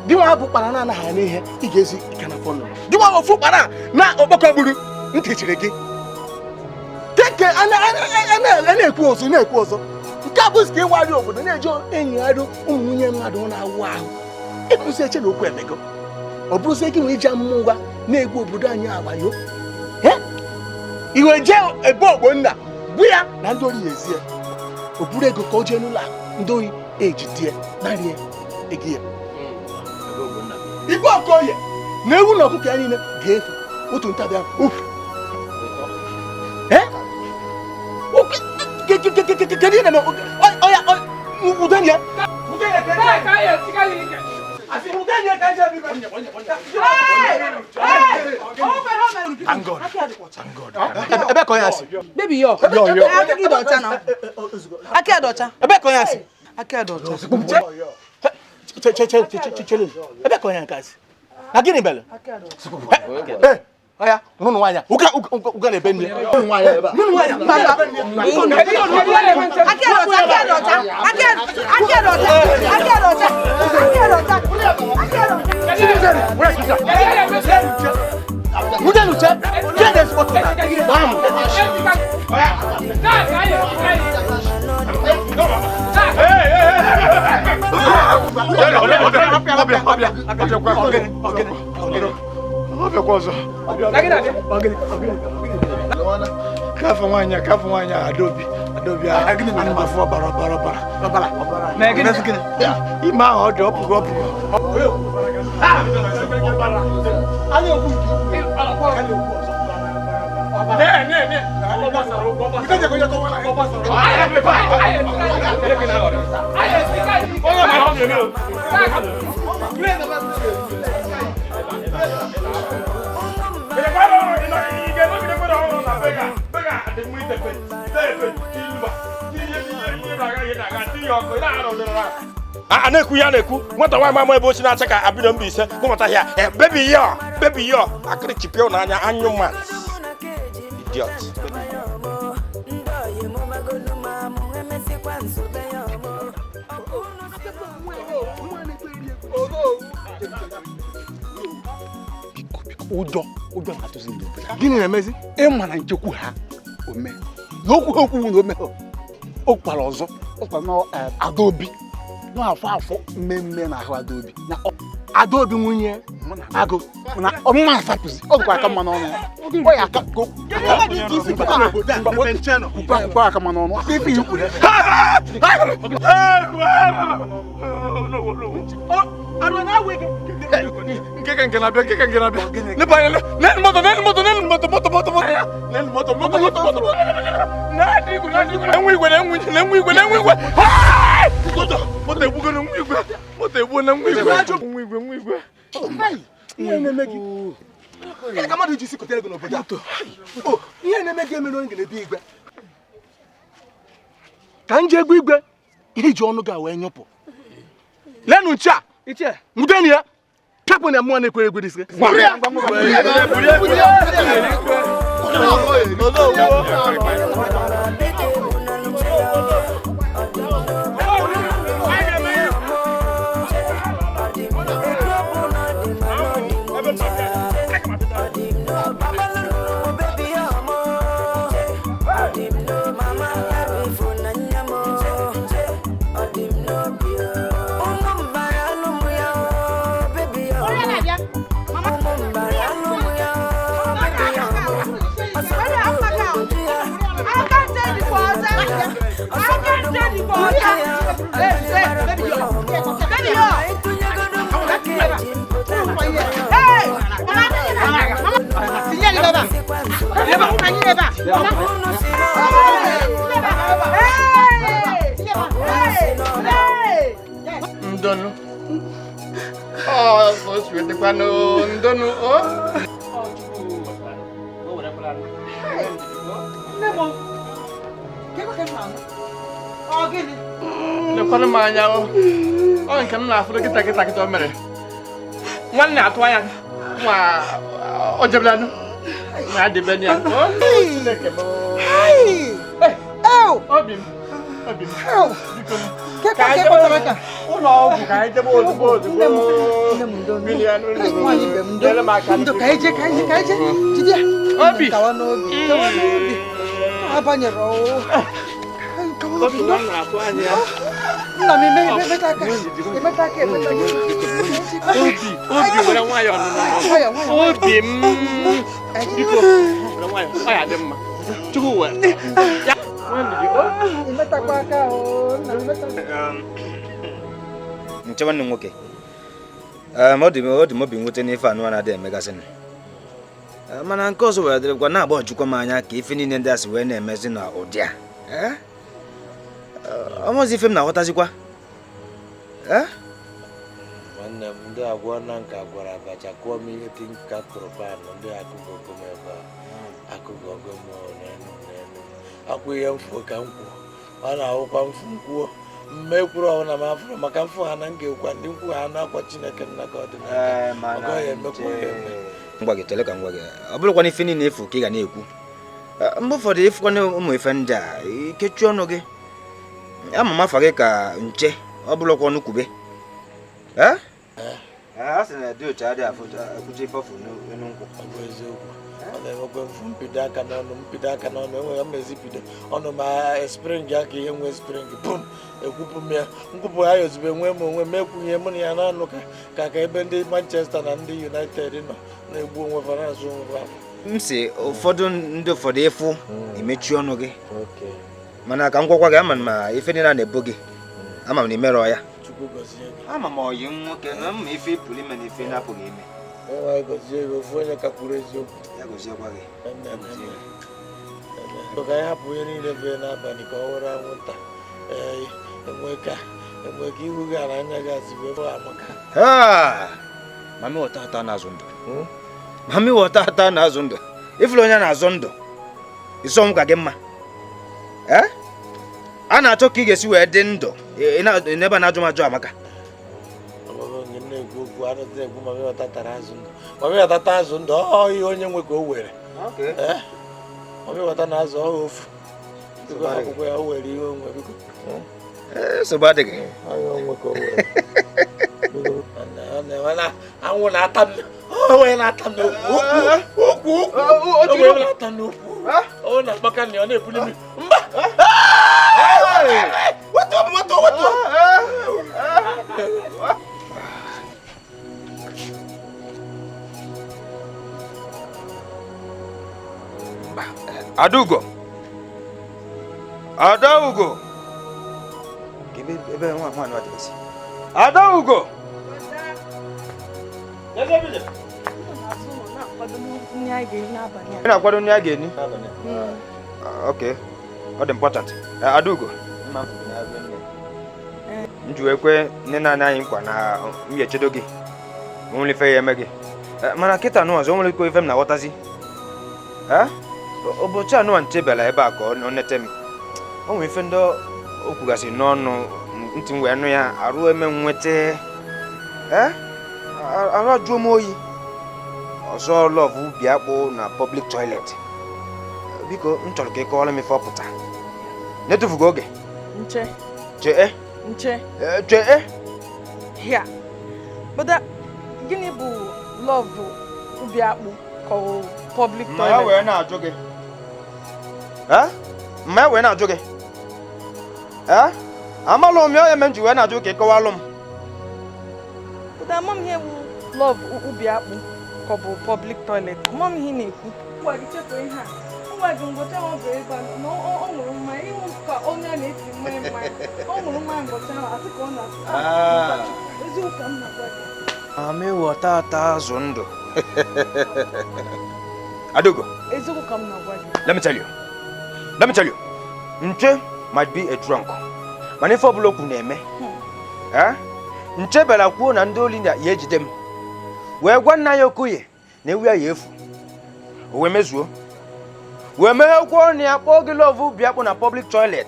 Gị nwa bụ kpara na-anaghị anụ ihe, ị ga-ezi ike na fọnụ. Gị nwa ofu kpara na okpoko gburu ntị chiri gị. Keke a na-ekwu ọzọ, na-ekwu ọzọ. Nke a bụzi ka ịwagharị obodo na-eji enyigharị ụmụ nwunye mmadụ na-awụ ahụ. Ịkụzi eche na okwu emego. Ọ bụrụzie gị nwe iji amụma ụgha na-egwu obodo anyị agbayo. Iwe jee ebe Ogbonna bụ ya na ndị ori ya ezi ya. O buru ego ka o jee n'ụlọ akụ, ndị ohi ejide narie ego ya. Igwe Okoye na ewu na ọkụkọ ya niile ga-efu otu ntabi ahụ ofu. Kedu ihe na-eme? Ọya ude ya. Thank God. Thank God. Ebe ka onye asị? Baby yo. Yo, yo. Aka gị dị ọcha na. Aka dị ọcha. Ebe ka onye asị? Aka dị ọcha. Che che che che che chere. Ebe ka onye nke asị? Na gịnị mere? Eh, ọya, nụnụ nwaanyị a. Ụka ụka ụka na-ebe nne. Nụnụ nwaanyị ebe a. Nụnụ nwaanyị a. Aka dị ọcha. Aka dị ọcha. Aka dị ọcha. Aka dị ọcha. Aka dị ọcha. Aka dị ọcha. Nwunye nuche, tie na ezigbo tụta. Gbaa m. Ka afọ nwaanyị a, Adaobi, Adaobi, ana m afụ ọbara, ọbara, ọbara, ọbara, ime ahụ ọ dị ọpụgo, ọpụgo. A na-ekwu ya na-ekwu nwata nwaanyị ama ebe ochi na-acha ka abido Mbaise kpọmata ya baby yo, baby yo, akịrị chipịa n'anya anyụ man idiot. Ụjọ ụjọ na-atụzi ndị obodo. Gịnị na-emezi? Ịma na nchekwu ha ome na okwu ha okwu na ome ha o kwara ọzọ ọ kwara na Adaobi na-afọ afọ mmemme na ahụ Adaobi na Adaobi nwunye agụ na ọmụma afapụzi ọ dịkwa aka mma n'ọnụ ọ ya aka kwukwa aka mma n'ọnụ ife ikwu. Nke na-abịa, nke na-abịa. Lepa anya, nenu moto, nenu moto, nenu moto, moto, moto, moto. Nenu moto, moto, moto, moto. Na-adị igwe, na-adị igwe, na-enwe igwe, na-enwe igwe, na-enwe igwe, na-enwe igwe. Moto, moto egbugo na nwa igwe. Moto egbuo na nwa igwe. Nwa igwe, nwa igwe. Ihe na-eme gị? Gịnị ka mmadụ ji isi kotere gị n'obodo a? Ihe na-eme gị emere onye ga-ebi igwe. Ka m jee egwu igwe, ihe ji ọnụ ga wee nyụpụ. Lenu nche a. Nwudenu ya. Pịapụ na mmụọ na-ekwere egwu isi. Ndonu. Ọ ka o si dịkwanụ ndonu o. Lekwanụ m anya o. Ọ nke m na-afụrụ kịta kịta kịta o mere. Nwanne atụ anya nwa o jebelanụ. Na adịbe ya. O Chineke m. Obi m. Obi m. Biko. Ka anyị jebe ụlọ ọgwụ, ka anyị jebe ozugbo ozugbo. Nyere m aka. Ndo, ka anyị jee, ka anyị jee, ka anyị jee. Jide ya. Obi. Kawa n'obi, kawa n'obi. Abanyere o. Kawa Obi n'obi. nwa m na-atụ anya ya. Nna m, emeta aka. Emeta aka, emeta aka. Obi, obi, were nwayọọ nụ. Nwayọọ, nwayọọ. Obi m. Biko, were nwayọọ. Ọ ya dị mma. Chukwu were. Ya. Nwanne gị, o. Emetakwa aka o. Nna m, emeta. Nche, nwanne m nwoke, ọ dị m obi mwute n'ife anụ a na-adị emegasị nụ. Mana nke ọzọ were dịrịkwa na-agba ọjụkwa m anya ka ife niile ndị a si wee na-emezi na ụdị a. Eh? Ọmụzi ife m na-aghọtazikwa. Eh? Nwanne m, ndị agwọ na nka gwara abacha kụọ m ihe tinka tụrụ pan. Ndị akụgogo m ebe a, akụgogo m n'elu n'elu akwụ ihe mfu ka m kwuo. Ọ na-awụkwa mfu nkwuo mma ekwuru ọbụla m afụrụ maka mfụ ha na m ga-ekwa ndị nkwu ha n'akwa Chineke nna ka ọ dị n'aka. Ọ gaghị emekwa ya eme. Ngwa gị, chere ka m gwa gị, ọ bụrụkwa na ife niile efu ka ị ga na-ekwu. Mgbe ụfọdụ ịfụkwana ụmụ ife ndị a, ikechi ọnụ gị. Ama m afa gị ka nche, ọ bụrụkwa ọnụ kwube. Eh? A sị na dị otu adịghị afụcha ife ọfụ n'elu nkwụ. Ọ bụ eziokwu, ọ na-enwekwa mfu mpido aka n'ọnụ, mpido aka n'ọnụ enweghị mmezi pido ọnụ ma spring aka ihe nwee spring pum ekwupụ m ya nkwupụ ya ozugbo enwee m onwe m ekwughị mụ na ya na-anụ ka ebe ndị Manchester na ndị United nọ na-egbu onwe fa, na-azụ onwe fa afọ. M si ụfọdụ ndị ụfọdụ ịfụ emechi ọnụ gị, mana ka m gwakwa gị, ama m ma ife niile a na-ebo gị, ama m na imerọ ya. Chukwu gọzie gị. Ama m ọyị m nwoke na mma ife ịpụrụ ime na ife na-apụghị ime. Enwe gọzie gị, ofu onye ka kwuru eziokwu. Ya gọziekwa gị. Amen, amen. Amen. Ka anyị hapụ ihe niile bee n'abalị ka ọ were anwụnta. Ee, enwe ka ihu gị na anya gị asị wee fụ amaka. Ha! Mami wọta ata na-azụ ndụ, mami wọta ata na-azụ ndụ. Ifuru onye na-azụ ndụ ịsọ m ka gị mma. Ee, a na-achọ ka ị ga-esi wee dị ndụ. Ị n'ebe a na-ajụ m ajụ amaka. Ọbụrụ nke m na-ekwu okwu anụtụ ekwu, mami wọta tara azụ ndụ, mami wọta ta azụ ndụ. Ọ ihe onye nwe ka o were. Ee, mami wọta na azụ ọ ofu. Biko, akwụkwọ ya o were ihe onwe, biko. Ee, nsogbu adịghị. Ọ ihe onwe ka o were. Biko, anwụ na-ata m, onwe na-ata m n'okwu okwu okwu, onwe na-ata m n'okwu. Ọ na-agbaka na ọ na-ebuli m mba. Wetu, wetu, wetu. Adaugo, Adaugo, ebe ebe nwa nwaanyị ọ dịgasị. Adaugo. Nri anyị ga-eri n'abalị a. Ị na-akwado nri a ga-eri? Ok, ọ dị important. Adaugo, m ji wee kwe nne na anyị nkwa na m ga-echedo gị, o nwere ife ya eme gị. Mana kịta nụ ọzọ, o nwere ike ife m na-aghọtazi. Eh? Ụbọchị anụ a nche bịara ebe a ka ọ nete m, o nwere ife ndị o kwugasị n'ọnụ ntị m wee nụ ya arụ eme m nweta. Ee, arụ ajụọ m oyi ọzọ. Love ubi akpụ na public toilet. Biko, m chọrọ ka ị kọwara m ife ọ pụta n'etufughị oge. Nche. Chee. Nche. Chee. Hia bụda, gịnị bụ love ubi akpụ ka ọ bụ public Mma ya toilet? Wee na-ajụ gị. Eh? Mma ya wee na-ajụ gị. Eh? Amalụ m ya, onye me m ji wee na-ajụ ka ị kọwalụ m. Bụda, ama m ihe bụ love ubi akpụ ka ọ bụ public toilet. Ama m ihe ị na-ekwu. Ngwa gị, chefu ihe a. Ngwa gị, ngwọcha ahụ ọ bụ ebe a na ọ ṅụrụ mmanya ịhụ ka onye a na-eti mmanya mmanya. Ọ ṅụrụ mmanya ngwọcha ahụ, asị ka ọ na-asị. Ah. Eziokwu ka m na-agwa gị. Amị ghọta ata azụ ndụ. Adaugo. Eziokwu ka m na-agwa gị. Let me tell you. Let me tell you. Nche might be a drunk. Mana ife ọbụla okwu na-eme. Eh? Nche bịara kwuo na ndị oli na ya ejide m. Wee gwa nna ya Okoye na ewu ya ya efu. O wee mezuo. Wee meghekwa ọnụ ya kpọọ gị love ubi akpụ na public toilet.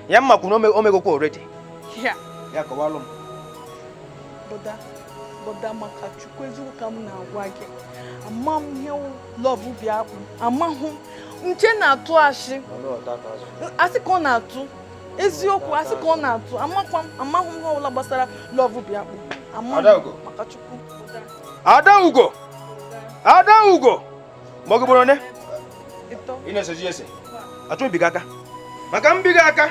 Ya mma kwuru na o megokwa already. Hia. Ya kọwalụ m. Bụda, bụda, maka Chukwu, eziokwu ka m na-agwa gị, ama m ihe wụ love ubi akpụ. Amahụ m. Nche na-atụ ashị, asị ka ọ na-atụ. Eziokwu asị ka ọ na-atụ amakwa m amahụ m ihe ọbụla gbasara love ubi akpụ. Amaghị m Adaugo. maka Chukwu. Adaugo! Adaugo! Ma ọ gị gboro one? Ịtọ. Ị na-esozi ese. Achọ mbi gị aka. Maka mbi gị aka.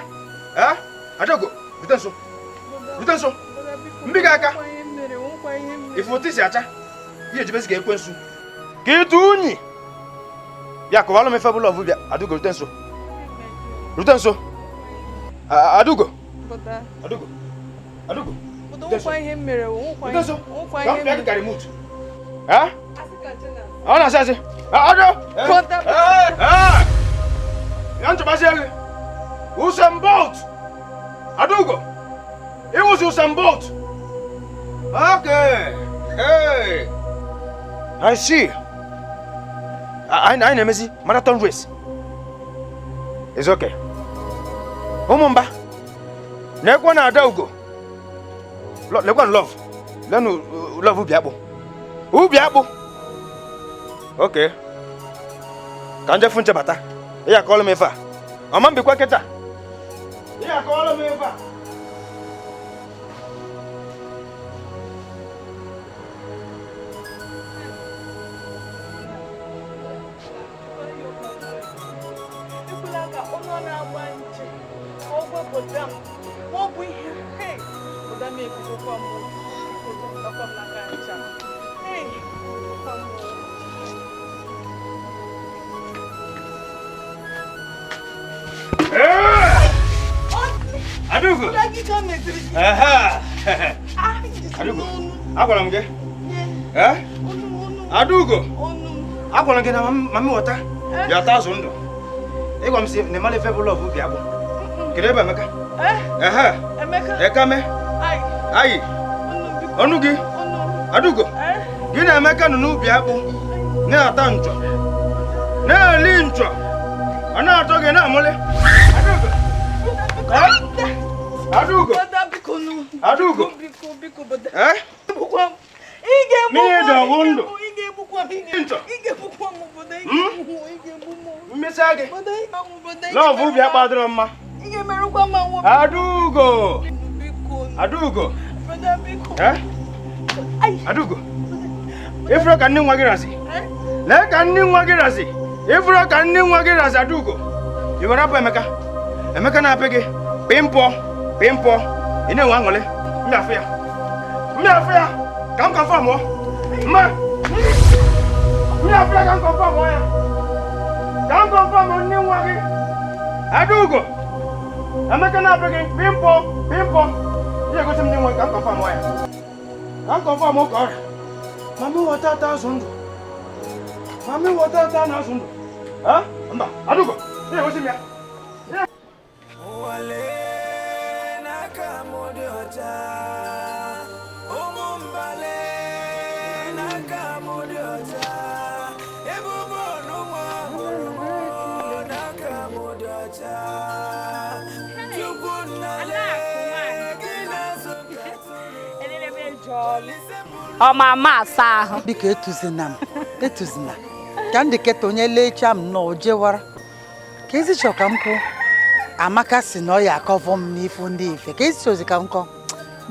Eh? Adaugo, rute nso. Rute nso. Mbi gị aka. Ife otu isi acha. Ihe ejibezi ka ekwensu. Ka ịtụ unyi. Bịa kọwalụ m ife bụ love bịa. Adaugo, rute nso. Rute nso. Adaugo. Adaugo. Adaugo. Rute nso. Ka m pịa gị ka remote. Eh? Ọ na-asị asị. Ado! Ya nchọbasị gị. Usain Bolt! Adaugo! Ịwụzi Usain Bolt! Okay. Hey. I see. Anyị na-emezi marathon race. It's okay. Ụmụ mba. Na-ekwe na Adaugo. Lekwa love. Lenu love ubi akpụ. Ubi akpụ. Okay. Ka nje fụ nchebata. Ị akọọlụ m ife a. Ọma mbikwa kịta. Ị akọọlụ m ife a. Ekwela ka ọnụ ọ na-agba nche ka ọ gwa bọda m ma ọ bụ ihe hei bọda m ekwukwa m biko zọpụtakwa m n'aka ncha hei ekwukwa m. Adaugo! Bọda gị ka meziri gị. Ehe. Ah, jisi Adaugo, n'ọnụ. agwara m gị. Eh? Ọnụ ọnụ. Adaugo! Ọnụ m. Agwara m gị na mami ghọta. Bịa taa azụ ndụ. Ịgwa m sị na ịmara ife bụ love ubi akpụ. Kedu ebe Emeka? Eh? Ehe. Emeka? Ekame. Ai. Ayi. Ọnụ biko. Ọnụ gị. Ọnụ. Adaugo. Eh? Gị na Emeka nọ n'ubi akpụ na-ata nchọ. Na-eli nchọ. Ọ na-atọ gị na-amụlị. Adaugo. Eh? Adaugo. Bọda biko nụ. Adaugo. Biko biko bọda. Eh? Egbukwa m. Ị ga-egbukwa Mmiri m. dị ọgwụ ndụ. Ị ga-egbukwa m. Nchọ. Ị ga-egbukwa m bọda. Ị ga-egbu m. Ị ga-egbu m. Mmesa gị. Bọda ị ga-anwụ bọda. Ị Love ubi akpụ adịrọ mma. Ị ga-emerụkwa m anwụ. Adaugo. Biko nụ. Adaugo. Bọda biko. Eh? Adaugo. Ifuru ka nne nwa gị razi. Lee ka nne nwa gị razi. Ifuru ka nne nwa gị razi Adaugo. I were apụ Emeka. Emeka na-apị gị. Pịmpọ. Pịmpọ. Ị na-enwe aṅụrị. Mmịafụ ya. Mmịafụ ya. Ka m confirm ọ. Mma. Mmịafụ ya ka m confirm ọ ya. Ka m confirm nne nwa gị. Adaugo. Emeka na-apị gị. Pịmpọ. Pịmpọ. Ị ga-egosi m nne nwa gị ka m confirm ọ ya. Ka m confirm ọ ka ọrịa. Mami wọta ata azụ ndụ. Mami wọta ata na azụ ndụ. Ha? Mba, Adaugo, ị ga-egosi m ya. Wale n'aka m dị ọcha, ụmụ mbale n'aka m dị ọcha, ebubo n'ụwa mụrụ m n'aka m dị ọcha. Chukwu nnale gị na-azụ ka atụrụ. Ọma ama asa ahụ. Biko etuzina m, etuzina. Ka ndị keta onye lechaa m nọọ jewara. Ka ezi chọ ka m kwuo. Amaka si na ọ ya akọvọ m n'ifu ndị ife. Ka ezi chọzi ka m kọọ.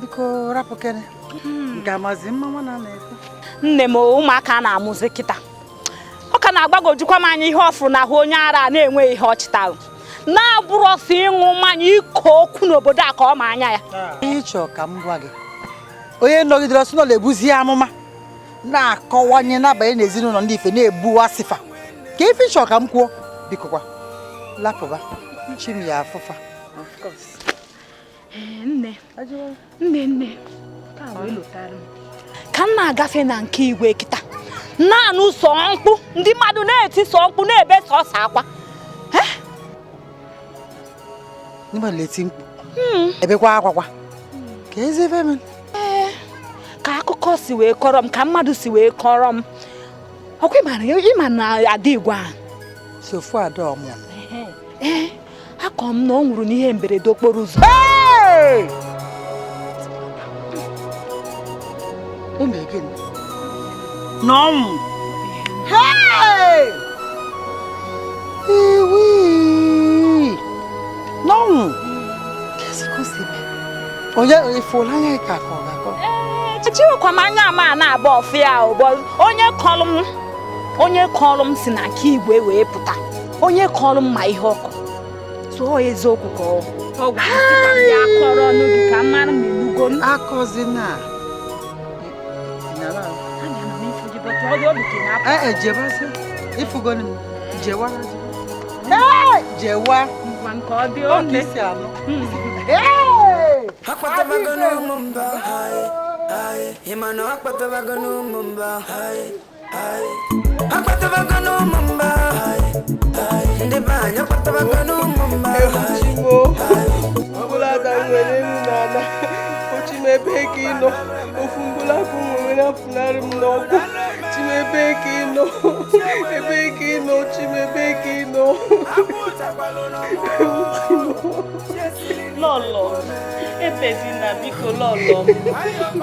Biko rapụ kene. Nke amazi mma nwa na na-ekwu. Nne m ụmụaka na-amụzi kịta. Ọ ka na-agbagojukwa m anya ihe ọfụrụ n'ahụ onye ara a na-enweghị ihe ọ chịtara. Na-abụrụ ọsọ ịṅụ mmanya iko okwu n'obodo a ka ọ ma anya ya. Ihe ịchọ ka m gwa gị. Onye nọgidere ọsọ nọ na-ebuzi amụma na-akọwanye n'abanye n'ezinụlọ ndị ife na-egbuwa sịfa. Ka ife ịchọ ka m kwuo biko kwa lapụba chi m ya afụfa. Of course. Nne, nne, nne, ka m na-agafe na nke igwe kịta naanị sọ mkpu ndị mmadụ na-eti sọ mkpu na-ebe sọsọ akwa. Ndị mmadụ na-eti mkpu ebekwa akwa kwa. Ka ezi ebe mere. Ee, ka akụkọ si wee kọrọ m ka mmadụ si wee kọrọ m. Ọkwa ịma na ada igwe ahụ. Si ofu ada ọmụ. Ee, akọ m na ọ nwụrụ n'ihe mberede okporo ụzọ. O mere gịnị? Na ọ nwụrụ. Hey! Iwi! Na ọ nwụrụ. Onye ifụla anya ka akọ ga-akọ. Ejiwekwa m anya ama na-agba ọfịa ụbọ onye kọlụ m si na nke igwe wee pụta. Onye kọlụ m ma ihe ọkọ. So ọ eziokwu ka ọ. Ọ gwara m ka m bịa kọrọ ọnụ gị ka m mara ma ịnụgo m. Akọzina. Jebazi. Ifugonu m. Jewa. Jewa. Ngwa nke ọ dị oke. Isi anọ. Akpatabago n'ụmụ mba, ịma na akpatabago n'ụmụ mba, akpatabago n'ụmụ mba, ndị be anyị akpatabago n'ụmụ mba. Ọbụla ada nwere elu na ala, Chimebe ka ị nọ, ofu mkpụrụ afọ nwere afụnarị m n'ọkụ. Chimebe ka ị nọ, ebe ka ị nọ, Chimebe ka ị nọ. Lọlọ, ebezina biko lọlọ m.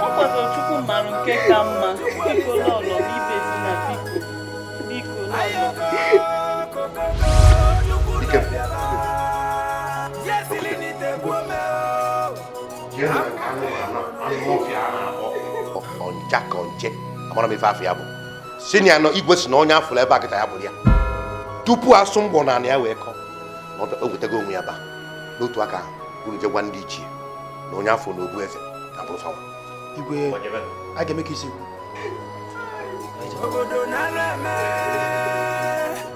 Ọ kwado Chukwu mara nke ka mma. Biko lọlọ m, ibezina biko. Biko lọlọ. Ọncha ka nche amara m ife afọ ya bụ si na ya nọ igwe si na onye afụrụ ebe a kịta ya bụrụ ya tupu asụ mgbọ na anị ya wee kọ na o wetago onwe ya ba n'otu aka ahụ unu je gwa ndị ichie na onye afọ na obu eze na bụrụ fanwa. Igwe a ga-eme ka isi kwu. Obodo na-alụ eme,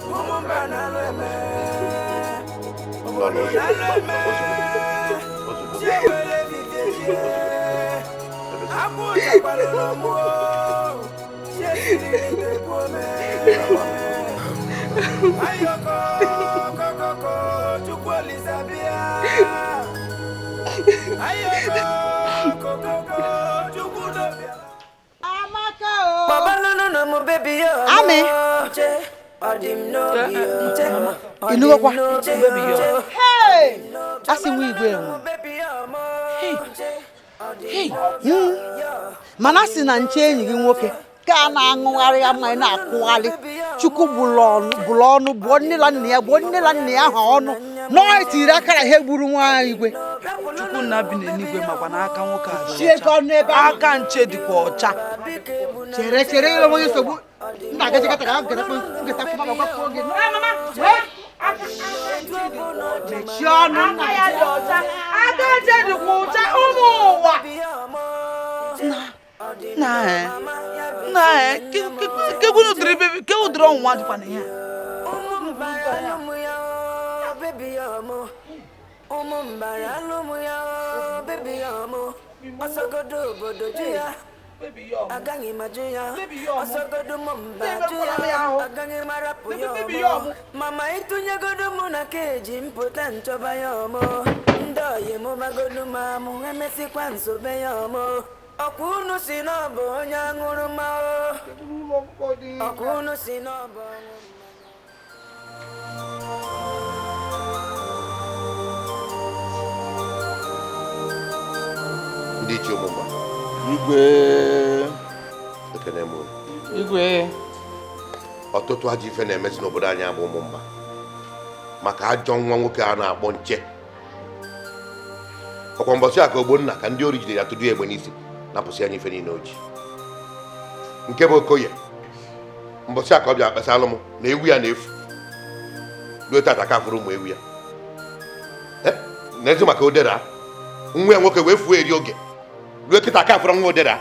ụmụ mba na-alụ eme. Obodo na-alụ eme, chi ewere ebite chie. Akwụ chakwara n'ụmụ, chi esiri n'ite kwuo mee. Ayọkọ, kokoko, Chukwu Olisa bịa. Ayọkọ, kokoko, Chukwu dobịa. Amaka o. Baba no no no mo baby yo. Ami. Inugokwa. Hey! Asị nwa igwe enwe. Mana sị na nche enyi gị nwoke ka a na-aṅụgharị ya mmanya na-akwụgharị Chukwu bụrụ ọnụ bụọ nne na nna ya bụọ nne na nna ya ha ọnụ nọọ etiri akara ha gburu nwa igwe. Chukwu nna bi n'eluigwe makwa n'aka nwoke a dị ọcha. Aka nche dịkwa ọcha. Chere chere ịlụ onye nsogbu nna gachakata ka nketa mama gbakwuo gị. Mechie ọnụ nna ya dị ọcha. Aka nche dịkwa ọcha ụmụ ụwa. Nna ke ụdịrị ọnwụnwa dịkwa na ya. Agaghị m ajụ ya, ọsọgodo m mba ajụ ya, agaghị m arapụ ya ọmụ. Mama ịtụnyegodo mụ na keji mpụta nchọba ya ọmụ. Ndị oyi m gbagodo m amụ, emesịkwa nsobe ya ọmụ. Ọkwa unu si na ọ bụ onye aṅụrụma o. Ọkwa unu si na ọ bụ ọṅụ. Ndị ichie ụmụ mba. Igwe. Ekene m unu. Igwe. Ọtụtụ ajọ ife na-emezi n'obodo anyị abụ ụmụ mba maka ajọ nwa nwoke a na-akpọ nche. Ọkwa mbọsị a ka Ogbonna ka ndị ori jidere ya tụdụ egbe n'isi napụsị anyị ife niile oji. Nke bụ Okoye mbọsị a ka ọ bịa kpesalụ m na ewu ya na-efu ruo tata ka fụrụ ụmụ ewu ya. N'ezi maka Odera nwa ya nwoke wee fuo eri oge ruo kịta ka fụrụ nwa Odera.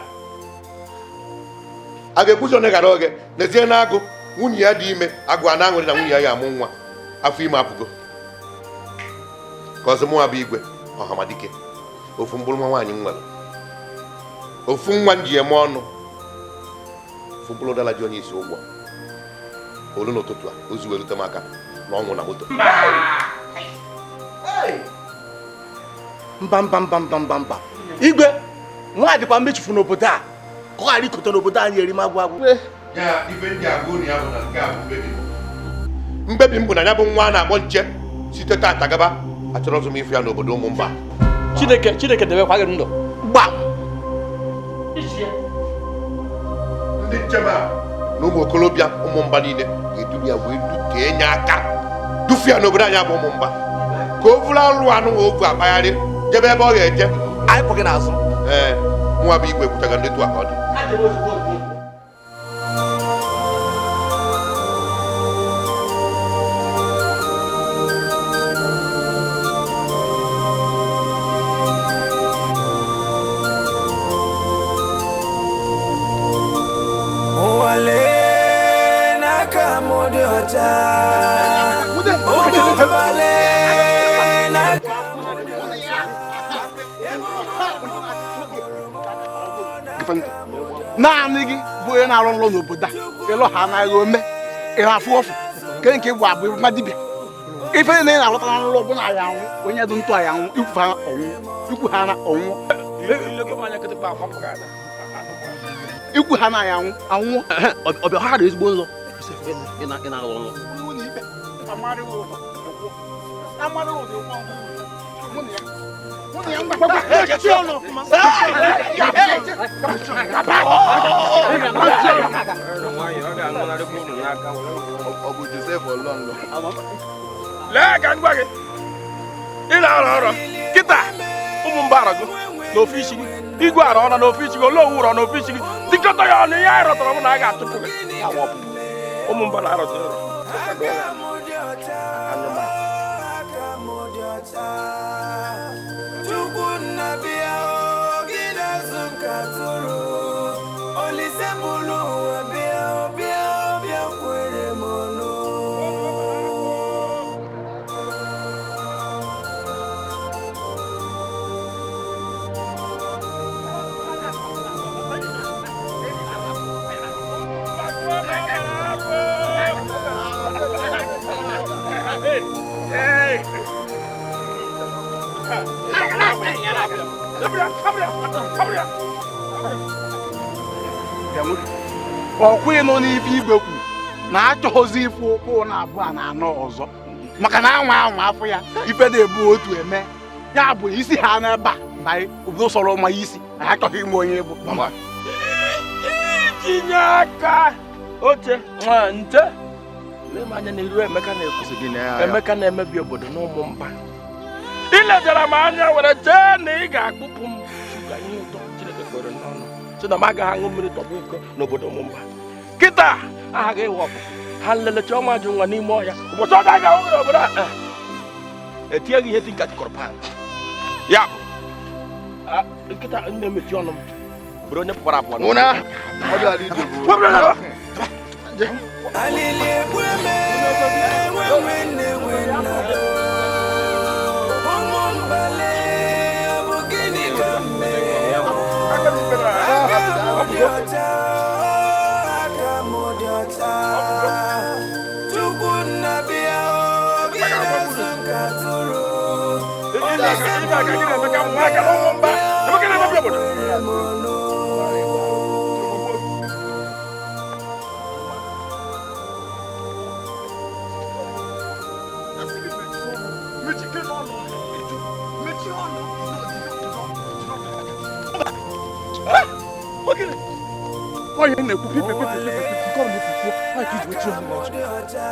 A ga-ekwuzi onye gara oge n'ezie na agụ nwunye ya dị ime agụ a na-aṅụrị na nwunye ya ya amụ nwa afọ ime apụgo ka ọzọ mụnwa bụ igwe Ọhamadike ofu mkpụrụ nwa nwaanyị m nwere ofu nwa m ji eme ọnụ ofu mkpụrụ ụdara ji onye isi ụgwọ olu n'ụtụtụ a ozu wee rute m aka na ọnwụ na moto. Mba mba mba mba mba mba igwe nwa dịkwa mmechufu n'obodo a ka ọ ghara ikote n'obodo anyị eri magwụ agwụ. Mkpebi m bụ na ya bụ nwa a na-akpọ nche site tata gaba achọrọ ọzọ m ife ya n'obodo ụmụ mba. Chineke Chineke debekwa gị ndụ. Gbam. Ndị njem a na ụmụ okorobịa ụmụ mba niile ga-eduru ya wee dutee nye aka dufu ya n'obodo anyị bụ ụmụ mba ka o vụrụ alụ anụ ovu akpagharị jebe ebe ọ ga-eje. Anyị kwụ gị n'azụ. Ee, nwa bụ igwe kwuchaga ndị tu a ka ọ dị. Ụwale n'aka m dị ọcha. Ụmụ n'aka m dị ọcha. Naanị gị bụ onye na-arụ nlọ n'obodo a, ịlọ ha anaghị ome ịra afụ ọfụ nke nke bụ abụ ma dibịa ife na ị na-alọta na nlọ bụ na ya anwụ onye dị ntụ ya anwụ ikwu ha ọnwụ ikwu ha na ọnwụ ikwu ha na ya anwụ anwụ. Ọbịa ha ezigbo nlọ ị na-alụ nlọ. Lee ka m gwa gị, ị na-arọ ọrọ kịta ụmụ mba arọgo n'ofe isi gị, igwe arọ ọrọ n'ofe isi gị, olowu ụrọ n'ofe isi gị, dịkọta ya ọnụ ihe anyị rọtọrọ m na a ga-achụpụ gị. Ụmụ mba na-arọzi ọrọ. Ọkwa ịnọ n'ife igwe kwuru na achọghịzi ife ụkwụ na abụọ na anọ ọzọ maka na anwa anwa afọ ya ife na-ebu otu eme ya bụ isi ha n'ebe a na obodo sọrọ ma isi na achọghị ime onye bụ itinye aka oche nche lee m anya n'iru Emeka na-ekwusị gị na Emeka na-emebi obodo na ụmụ mba. Iledara m anya were chee na ị ga-akpụpụ m shuga ihe ụtọ Chineke kwere n'ọnụ sị na m agaghị aṅụ mmiri tọgbọ iko n'obodo ụmụ mba. Kịta aha gị ịwa ọpụpụ ha nlelecha ọma jụ nwa n'ime ọhịa ụbọchị ọ ga-aga hụ n'obodo a etinye gị ihe tinka jikọrọ pan ya bụ nkịta na-emechi ọnụ m bụrụ onye pụkwara apụọ.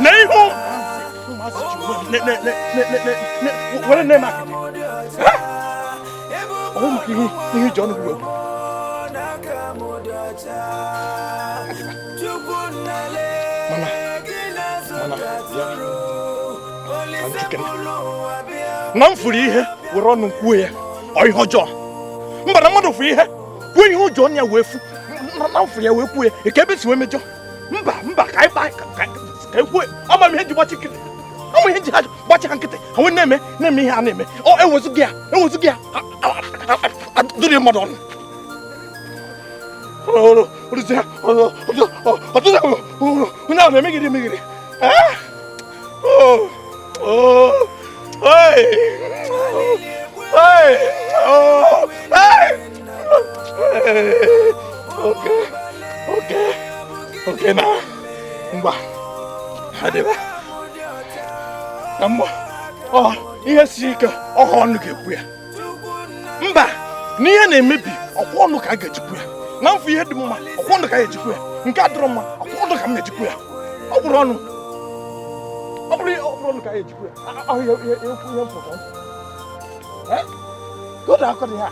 Na ihu were nne m akịdị ọ bụ maka ihe iji ọnụ gị wee mana na m furu ihe were ọnụ kwuo ya ọ ihe ọjọọ mba na mmadụ furu ihe kwuo ihe ụjọ ya wee fu na m furu ya wee kwuo ya ka ebe si wee mejọ mba mba ka anyị ka ekwuo ama m ihe ji gbachi nkịtị ama ihe ji ha gbachi ha nkịtị ha nwee na-eme na-eme ihe a na-eme ọ ewezụga ya ewezụga ya adụrị mmadụ ọnụ onye ahụ na-emegide emegide. Okay, na ngwa adịba na mmụọ ọ ihe siri ike ọha ọnụ ga-ekwu ya mba na ihe na-emebi ọkwa ọnụ ka a ga-ejikwu ya na mfụ ihe dị mma ọkwa ọnụ ka a ga-ejikwu ya nke adịrọ mma ọkwa ọnụ ka m na-ejikwu ya ọ bụrụ ọnụ ọ bụrụ ọnụ ka a ga-ejikwu ya ahụ ihe ihe mfụ ka ọ dị akọ dị ha.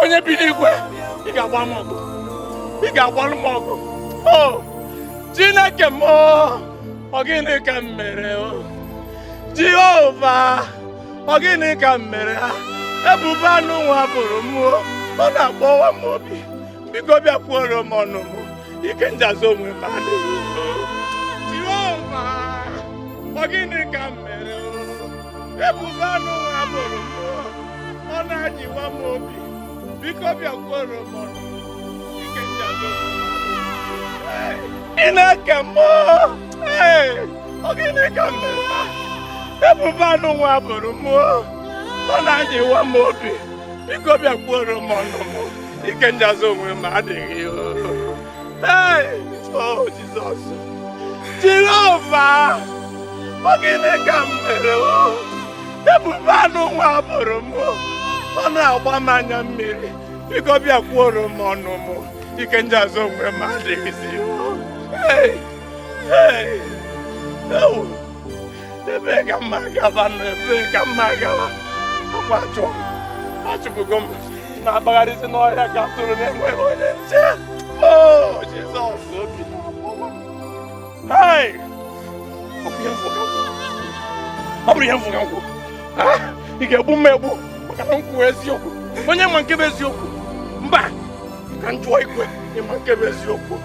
Onye bi n'igwe, ị ga-agba m ọgụ, ị ga-agbalụ m ọgụ. O Chineke m, ọ gịnị ka m mere? Jehova, ọ gịnị ka m mere ha? Ebubo anụ nwa bụrụ m, ọ na-akpọwa m obi. Biko bịakwuoro m ọnụ m, ike njazi onwe m adịghị. Jehova, ọ gịnị ka m mere? Ebubo anụ nwa bụrụ m, ọ na-anyịwa m obi. Biko bịakwuoro m ọnụ, ike njazi onwe m adịghị. Chineke m, ọ gịnị ka m mere? Ebubo anụ nwa bụrụ m, ọ na-anyịwa m obi. Biko bịakwuoro m ọnụ m, ike njazi onwe m adịghị. Oh Jizọs, Jehova, ọ gịnị ka m mere? Ebubo anụ nwa bụrụ m, ọ na-agba m anya mmiri. Biko bịakwuoro m ọnụ m, ike njazi onwe m adịghịzi. Ebee ka mma gaba nọ? Ebee ka mma gaba? Akwa achụ achụpụgo m na-agbagharịzi n'ọhịa ka atụrụ na-enweghị onye nche. Oh Jizọs, obi na-agbawa m. Ọ bụrụ ihe mfụ ka nkwụ, ị ga-egbu m egbu maka na m kwuo eziokwu. Onye ma nke bụ eziokwu? Mba, ka m jụọ ikwe, ịma nke bụ eziokwu?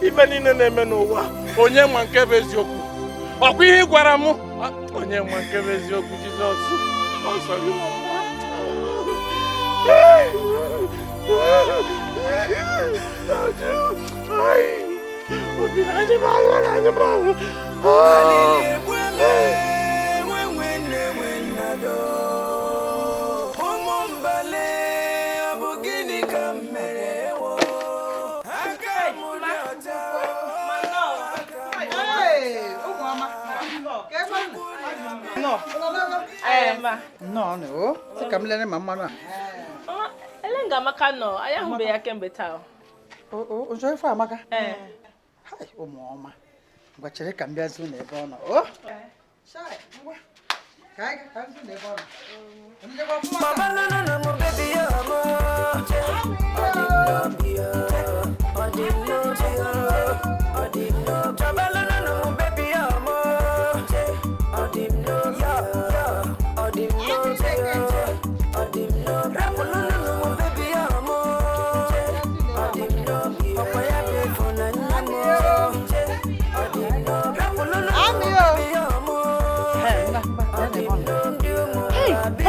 Ife niile na-eme n'ụwa, onye ma nke bụ eziokwu? Ọkwa ihe ị gwara m, onye ma nke bụ eziokwu? Jizọs, ọsọ gị. No, no. Sị ka m lere ma mmanụ a. Ele nga Amaka nọ, anyị ahụbeghị ya kemgbe taa. O, nchọ ife Amaka? Ee. Hai, ụmụ ọma. Ngwa chere ka m bịa zụ n'ebe ọ nọ. O? Shai, ngwa. Ka anyị ka m zụ n'ebe ọ nọ. Mama no no no mo baby yo mo.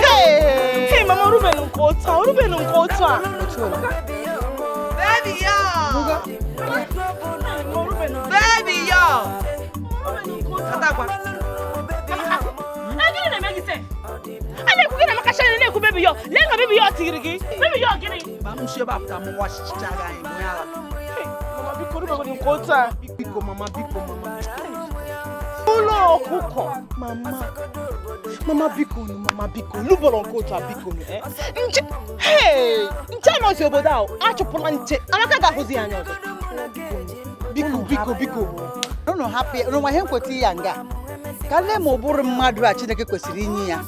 Hey, Mama Ruben nke otu a, Ruben nke otu a. Baby yo. Baby yo. Atakwa. Gịnị na-eme gị se? A na-ekwu gị na Amaka Shine na-ekwu baby yo. Lee ka baby yo tiri gị. Baby yo gịnị? Ma m si ebe a pụta m wachicha gị anyị mụ ya. Mama biko Ruben nke otu a. Biko mama, biko mama. Ụlọ ọkụkọ mama. Mama biko nu, mama biko lubọrọ nke otu a biko nu. Nche, hey, nche anọzi obodo ahụ achụpụla nche. Amaka ga-ahụzi ya anya ọzọ. Biko biko biko. Unu hapụ ya, unu nwa ihe nkweta ya nga. Ka lee ma ụbụrụ mmadụ a Chineke kwesịrị inye ya.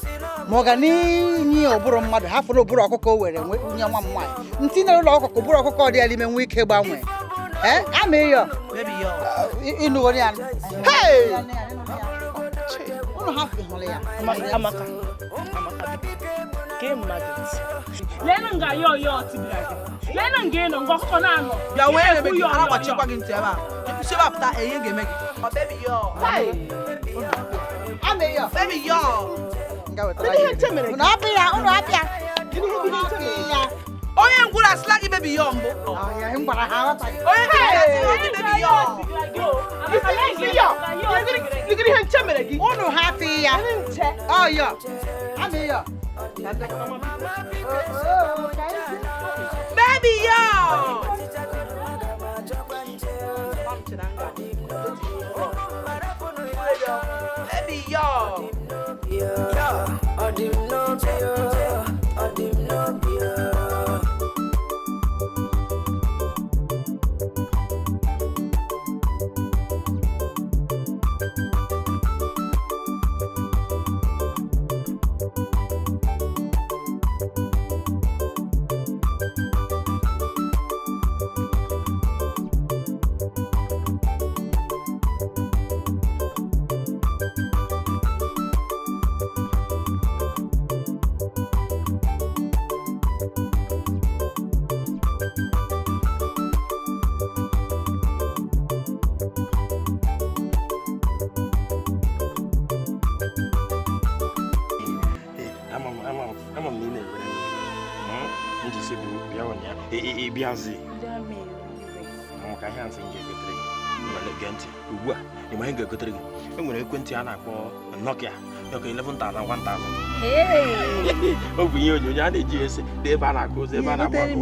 Ma ọ ga n'inye ya ụbụrụ mmadụ, hafụrụ ụbụrụ ọkụkọ o were nye nwa m nwaanyị. Ntị na ụlọ ọkụkọ ụbụrụ ọkụkọ dị ya n'ime nwee ike gbanwee. Ama ịyọ. Ịnụ onye ya. Hey! Unu hapụ hụrụ ya. Amaka. Amaka biko. Kee mmadụ ntị. Leenụ nga yo yo tibira gị. Leenụ nga ị nọ nga ọkụkọ na-anọ. Bịa nwee na-eme gị, ara gbachikwa gị ntị ebe a. Si ebe a pụta, ihe ga-eme gị. Ọ baby yo. Ama ịyọ. Baby yo. Unu hapụ ya, unu hapụ ya. Unu hapụ ya. Onye ngwụrụ asịla gị baby yo mbụ. Onye nkịtị asịla gị baby yo. Ihe nche mere gị. Unu hapụ ya. Ọyọ. Amị yọ. Baby yo. Baby yo. Ama m na ị na-ewere m nji si bụ bịa ụnyaahụ ị bịazi maka ihe asị m ga-egotere gị. Gee ntị ugbu a, ị ma ihe ga-egotere gị? E nwere ekwentị a na-akpọ Nokia Nokia 11,000 1000. Ọ bụ ihe onyonyo a na-eji ese dị ebe a na-akụ ozi ebe a na-akpọ akụ.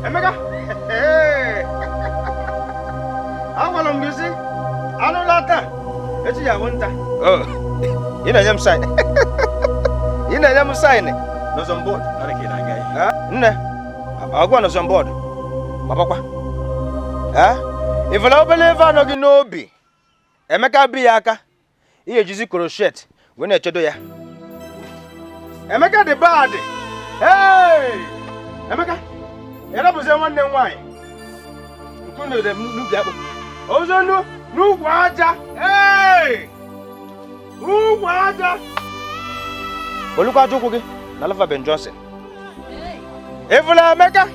Emeka! Agwara m gị sị, anụla taa, echi ya bụ nta. Ị na-enye m saịn. Ị na-enye m saịn n'ọzọ bọọdụ. Nne, ọgwa n'ọzọ bọọdụ. Gbabakwa. Ị fụla obele ife anọ gị n'obi. Emeka bi ya aka. Ị ga-ejizi crochet wee na-echedo ya. Emeka dị bad. Emeka! Ị rapụzie nwanne m nwaanyị. Nkume n'ubi akpụ. Ozo n'ugwu aja. Ugwu aja. Olukwa aja ụkwụ gị na Alpha Ben Johnson. Ị fụla Emeka?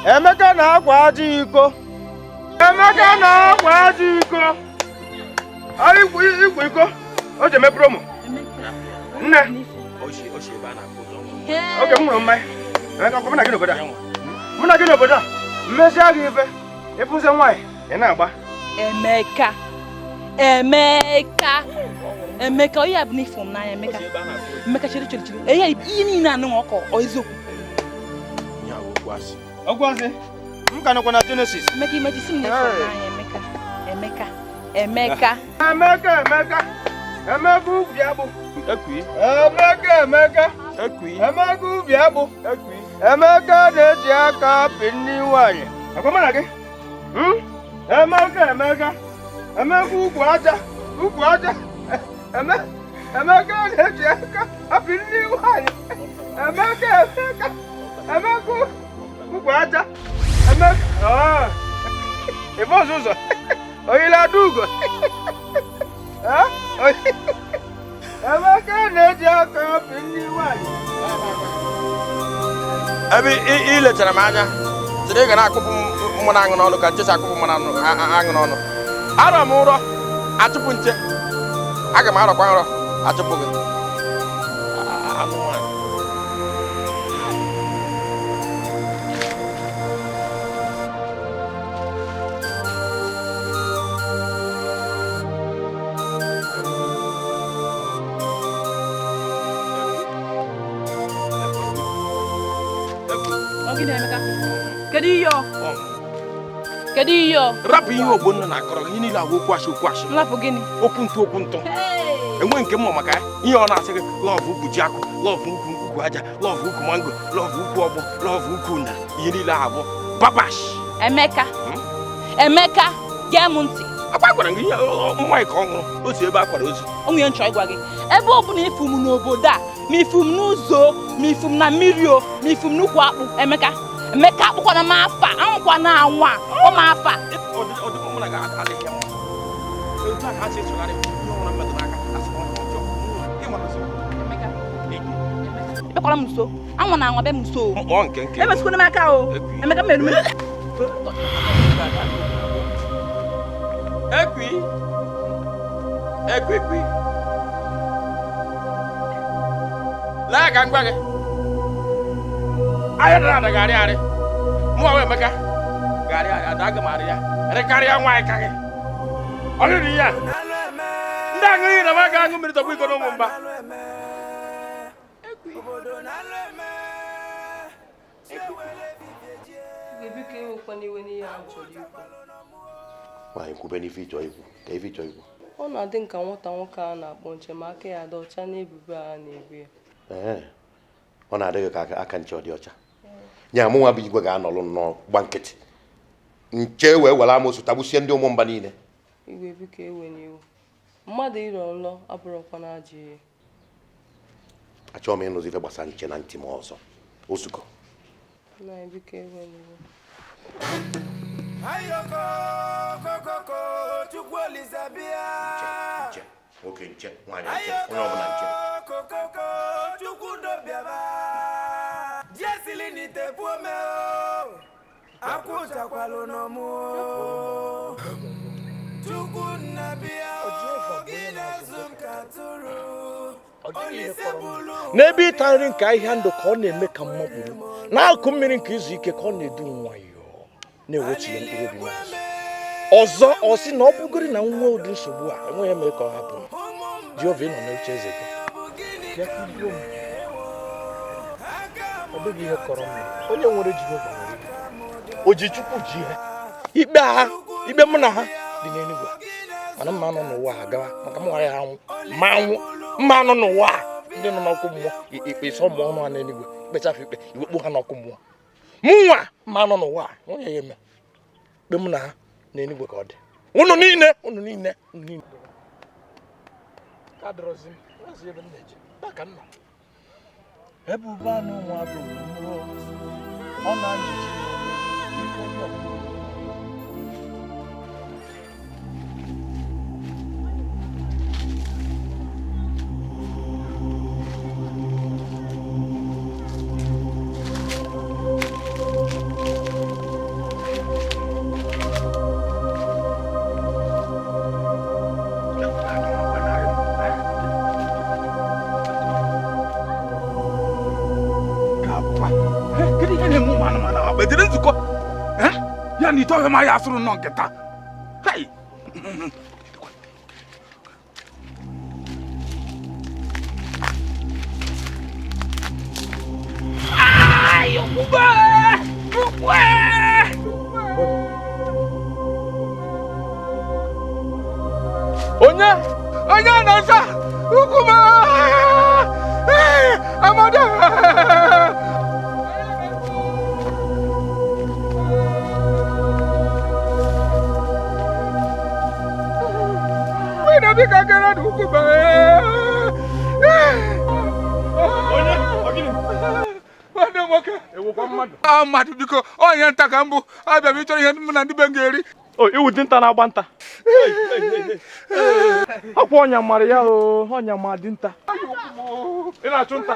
Emeka na-akwa aja iko. Emeka na-akwa aja iko. Ikwu iko. O ji eme promo. Nne. Oge m ṅụrụ mmanya. Emeka, mụ na gị n'obodo a. Mụ na gị n'obodo a. Mmezi gị ife. Ịfụzi nwaanyị, ị na-agba. Emeka. Emeka. Emeka, onye bụ n'ifo m n'anya Emeka. Emeka chere chere chere. Eya ihe niile anụ ọkọ ọ eziokwu. Ya okwu asị. Okwu asị. M ka nọkwa na Genesis. Emeka imejisi m n'ifo m n'anya Emeka. Emeka. Emeka. Emeka Emeka. Emeka ubi akpụ. Ekwi. Emeka Emeka. Ekwi. Emeka ubi akpụ. Ekwi. Emeka na-eji aka apị nne nwaanyị. Akwa mụ na gị? Emeka Emeka. Emeka ukwu aja. Ukwu aja. Emeka na-eji aka apị nne nwaanyị. Emeka Emeka. Emeka ukwu aja. Emeka. Ife ọzọ ụzọ. Oyila Adaugo. Emeka na-eji aka apị nne nwaanyị. Ebe ị lechara m anya sịrị ị ga na-akụpụ mmanụ aṅụ n'ọnụ ka nche si akụpụ mmanụ aṅụ n'ọnụ. Arọ m ụrọ achụpụ nche. Aga m arọkwa nrọ achụpụ gị. Anụ nwaanyị. Kedu ihe ọ? Kedu ihe ọ? Rapụ ihe Ogbonna na-akọrọ gị, ihe niile agwa okwu asị okwu asị. Nlapụ gịnị? Okwu ntụ okwu ntụ. Enwe nke mma maka ya. Ihe ọ na-asị gị lọvụ ukwu ji akụ, lọvụ ukwu ukwu aja, lọvụ ukwu mango, lọvụ ukwu ọgbọ, lọvụ ukwu unere. Ihe niile ahụ bụ babash. Emeka. Emeka, gee m ntị. Akwa gwara gị ihe mmanya ka ọ ṅụrụ, o si ebe a kwara ozu. O nwere nchọ ịgwa gị. Ebe ọ bụla ifu m n'obodo a, ma ifu m n'ụzọ, ma ifu m na mmiri o, ma ifu m n'ukwu akpụ, Emeka. Emeka akpụkwana m afa, anwụkwana anwa, ọ m afa. Ebekwala m nso, anwa na anwa be m nso. Emesikwana m aka o. Emeka mere m. Ekwi. Ekwikwi. Laa ka m gwa gị. Ahịa dara ada ga-arị arị. Mụ nwa Emeka ga-arị arị ada aga m arị ya. Rịkarịa nwaanyị ka gị. Ọ rịrị ya. Ndị aṅụrị na m aga aṅụ mmiri tọgbọ iko n'ụmụ mba. Biko ewekwana iwe n'ihe a m chọrọ ikwu. Nwaanyị kwube n'ife ịchọ ikwu ka ife ịchọ ikwu. Ọ na-adị nka nwata nwoke a na-akpọ nche ma aka ya dị ọcha n'ebubo a na-ebu ya. Ee, ọ na-adị gị ka aka nche ọ dị ọcha. Nya mụ nwa bụ igwe ga-anọlụ nnọọ gba nkịtị. Nche wee were amoosu tagbusie ndị ụmụ mba niile. Igwe biko ewe n'iwe. Mmadụ ịrọ nlọ abụrụkwa na ajọ ihe. Achọghị m ịnụzi ife gbasara nche na ntị m ọzọ. Ozugo. Nna anyị biko ewe n'iwe. Ayoko kokoko Chukwu Olise bịa. Nche, nwoke nche, nwaanyị nche, onye ọbụla nche. Kokoko Chukwu dobiaba. Jesili n'ite buo me o. Akwụchakwalụ n'ọmụ o. Chukwu nna bịa o. Gị na-ezu m ka atụrụ. Olise bụlụ N'ebe ịta nri nke ahịhịa ndụ ka ọ na-eme ka mma kpuru, n'akụkụ mmiri nke izu ike ka ọ na-edu nwayọọ na-ewechi ya mkpụrụ obi n'azụ. Ọzọ ọ sị na ọ bụgoro na nwa ụdị nsogbu a enweghị eme ka ọ hapụ m. Jehova ị nọ n'oche eze gị. Bịa ka i duo m. Ọ dịghị ihe kọrọ m. Onye nwere Jehova nwere ihe. O ji Chukwu ji ihe. Ikpe ha, ikpe mụ na ha dị n'eluigwe. Mana mma nọ n'ụwa a gawa maka m ghara ya anwụ. Ma anwụ, mma nọ n'ụwa a ndị nọ n'ọkụ mmụọ ikpe sọ mmụọ ọnụ ha n'eluigwe ikpechafụ ikpe iwekpu ha n'ọkụ mmụọ. Mụ nwa mma nọ n'ụwa a nwunye ya eme. Ikpe mụ na ha n'eluigwe ka ọ dị. Unu niile, unu niile, unu niile. Ka dọrọzi m, ọzọ ebe m na-eje. Taa ka m nọ. Ebubo anụ nwa bụ mmụọ. Ọ na-anyịji ike obi ọbụla. Kedu ihe na-eme ụmụ anụmanụ a? Bedere nzukọ ya na ite ọhịa ma ya asụrụ nọ nkịta. Hai! Onye onye na-asa ukwu m amadu. Biko kere n'ukwu m. Onye ọ gịnị? Nwanne m nwoke. Ewukwa mmadụ. Ah, mmadụ biko, onye nta ka m bụ abịa m ịchọrọ ihe mụ na ndị be m ga-eri. O iwu dinta na-agba nta. Ọkwa ọnya mara ya o, ọnya ma dinta. Ị na-achụ nta.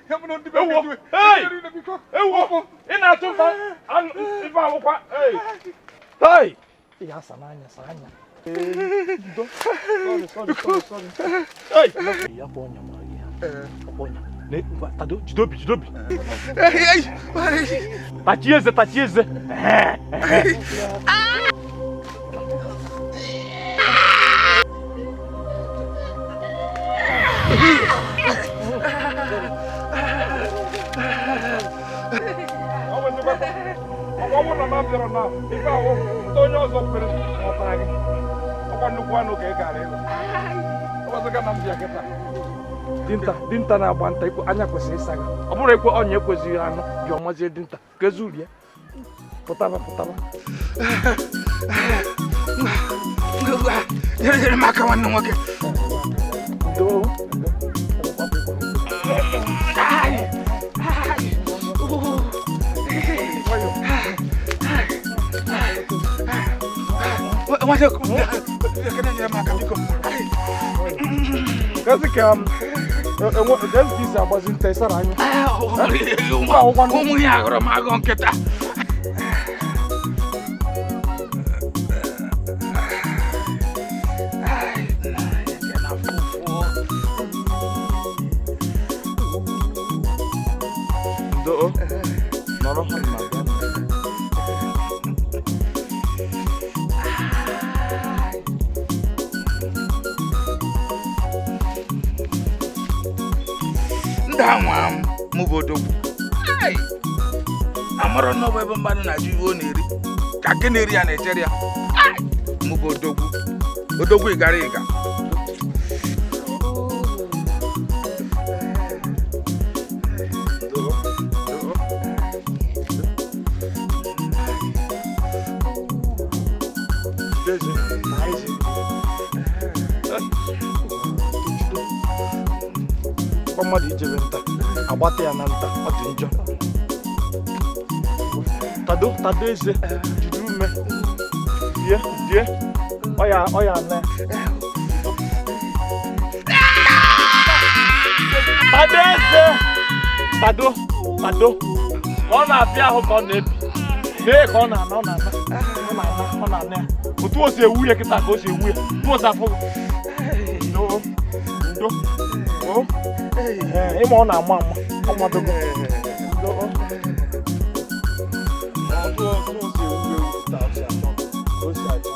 Ewo, hey! Ewo, ị na-achụ nta. Ife alụkwa. Hey! Hey! Ị ga-asa n'anya, sa anya. Ndo. Sorry, sorry, sorry, sorry. Hey! Ya kwa ọnya mara gị ya. Ọkwa ọnya. Ne, ngwa, tado, jidobi, jidobi. Tachie eze, tachie eze. Ọ bụrụ na m abịarọ na ife ahụ ndị onye ọzọ kwere nghọtara gị. Ọkwa nnukwu anụ ka ị gara ịlụ. Ọ gbazịga na m bịa kịta. Dinta, dinta na-agba nta ikwe anya kwesịrị ịsa gị. Ọ bụrụ ekwe ọnya ekwezighị anụ bịa ọmazie dinta ka ezu rie. Pụtaba pụtaba. Nyere m aka nwanne m nwoke. Doo. Nwanne nyere m aka biko. Kazi ka enwe isi agbazi nta ịsara anya. Ụmụ ya agụrụ m agụ nkịta. Ndo nọrọ ha ma bịa. Ndị anwa mụ bụ odogwu. Amara na ọ bụ ebe mmadụ na-ajụ iwe ọ na-eri ka nke na-eri ya na-echere ya. Mụ bụ odogwu. Odogwu ịgara ịga. Kwa mmadụ ijebe nta agbata ya na nta ọ dị njọ. Tado tado eze jide ume die die ọya na tado eze tado tado ka ọ na-apịa ahụ ka ọ na-ebi mee ka ọ na-ana ọ na-ana ọ na-ana ọ na-ana ya otu o si ewu ya kịta ka o si ewu ya otu o si afụ ndo ndo o ịma ọ na-ama ama ọ madogo ndo otu o si ewu ewu kịta o si achọ o si achọ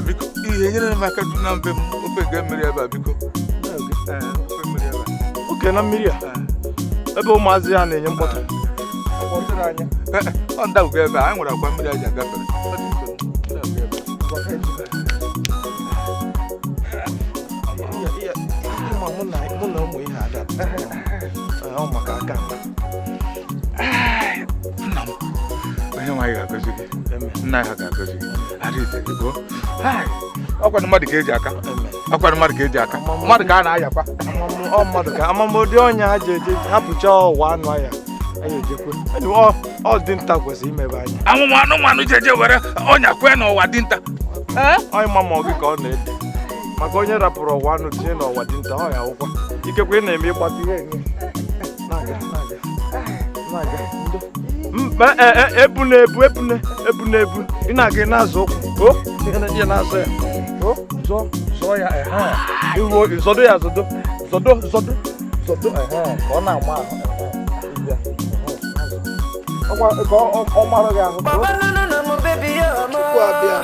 Biko ihe nyere m aka du na mbe m ofe nke mmiri ebe a biko. Ofe mmiri ebe a. Oke na mmiri a ebe ụmụazị ya na-enye mkpọtụ. Ọ ndagwugwu ebe a anyị nwere akwa mmiri anyị agafere. Mụ na ụmụ ihe ada ọ maka aka nna m onye nwaanyị ga-agọzi gị nna ya ga-agọzi gị adịghị gị bụ ọkwanụ mmadụ ka eji aka ọkwanụ mmadụ ka eji aka mmadụ ka a na-ayakwa ọ mmadụ ka amamụdị ọnya ha ji eje hapụcha ọwa anụ ahịa anyị ejekwe ọ dị nta kwesịrị imebe anya anwụnwụ anụmanụ jeje were ọnya kwee n'ụwa dinta ọ ịma ma ọ gị ka ọ na-ede maka onye rapụrụ ọwa anụ tinye n'ọwa dinta ọ ya awụkwa ikekwe ị na-eme ịgbata ihe enye na-aga na-aga na-aga ndo ebu na-ebu ebu ebu na-ebu ị na-aga ị na-azụ ụkwụ o ị na-azụ ya o zọọ zọọ ya ehe iruo zọdo ya zọdo zọdo zọdo zọdo ehe ka ọ na-ama ahụ ehe ọkwa ka ọ mara gị ahụ Chukwu abịa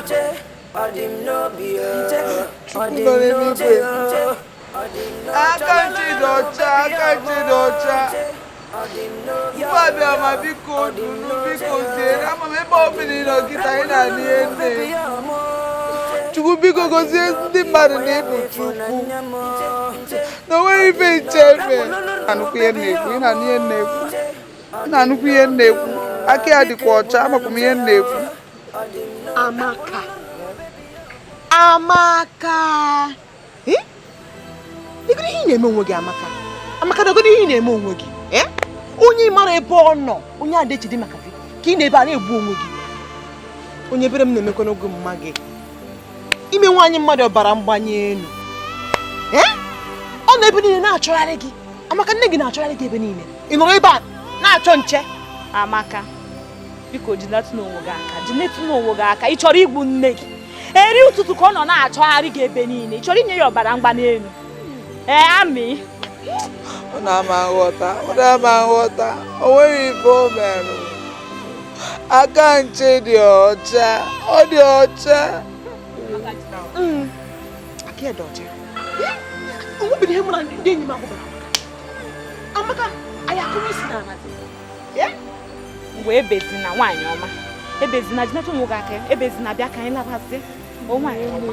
Chukwu nọ n'eluigwe aka nchi dị ọcha aka nchi dị ọcha Chukwu abịa ma biko dunu biko ziere ama m ebe ọ bụla ị nọ kịta ị na-anụ ihe nne Chukwu biko gozie ndị mmadụ na-ebu Chukwu na o nwere ife nche eme anụkwu ihe na-ekwu ị na-anụ ihe na-ekwu ị na-anụkwu ihe na-ekwu aka ya dịkwa ọcha amakwa m ihe na-ekwu. Amaka Amaka Legodu ihe ị na-eme onwe gị Amaka Amaka legodu ihe ị na-eme onwe gị onye mara ebe ọ nọ onye ada echede maka gị ka ị na-ebe a na-egbu onwe gị onye ebere m na-emekwa n'oge mma gị ime nwaanyị mmadụ ọbara mgbanye elu ọ nọ ebe niile na-achọgharị gị Amaka nne gị na-achọgharị gị ebe niile ị nọrọ ebe a na-achọ nche. Amaka biko jinetụ n'onwe gị aka jinetụ n'onwe gị aka ị chọrọ igbu nne gị eri ụtụtụ ka ọ nọ na-achọgharị gị ebe niile ị chọrọ inye ya ọbara mgbali elu ee amị ọ na-ama nghọta ọ na-ama nghọta o nweghị ife o merụ aka nche dị ọcha ọ dị ọcha aka ya dị ọcha o nwebeghị ihe mụ na ndị enyi m agwụbara Amaka anyị akụrụ isi n'ala dị mgbe ebezina nwaanyị ọma ebezina jinetụ onwe gị aka ebezina bịa ka anyị labazie o nwaanyị ọma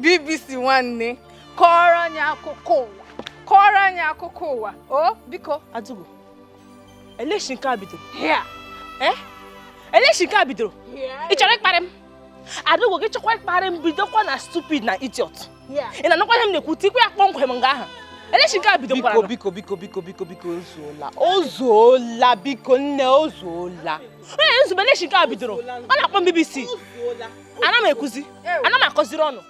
BBC nwanne kọrọ anyị akụkọ ụwa kọrọ anyị akụkọ ụwa o biko Adugo election nke a bidoro election nke a bidoro ị chọrọ ịkparị m Adaugo, gị chọkwa ịkparị m, bidokwa na stupid na idiot. Ị na-anụkwa ihe m na-ekwu? Tikwa ya kpọmkwem nga ahụ. Elechi nke a bidokwara. Biko, biko, biko, biko, biko, biko, ozuola, ozuola, biko nne, ozuola. Onye nzube, elechi nke a bidoro, ọ na-akpọ m BBC. Ana m ekwuzi, ana m akọziri ọnụ.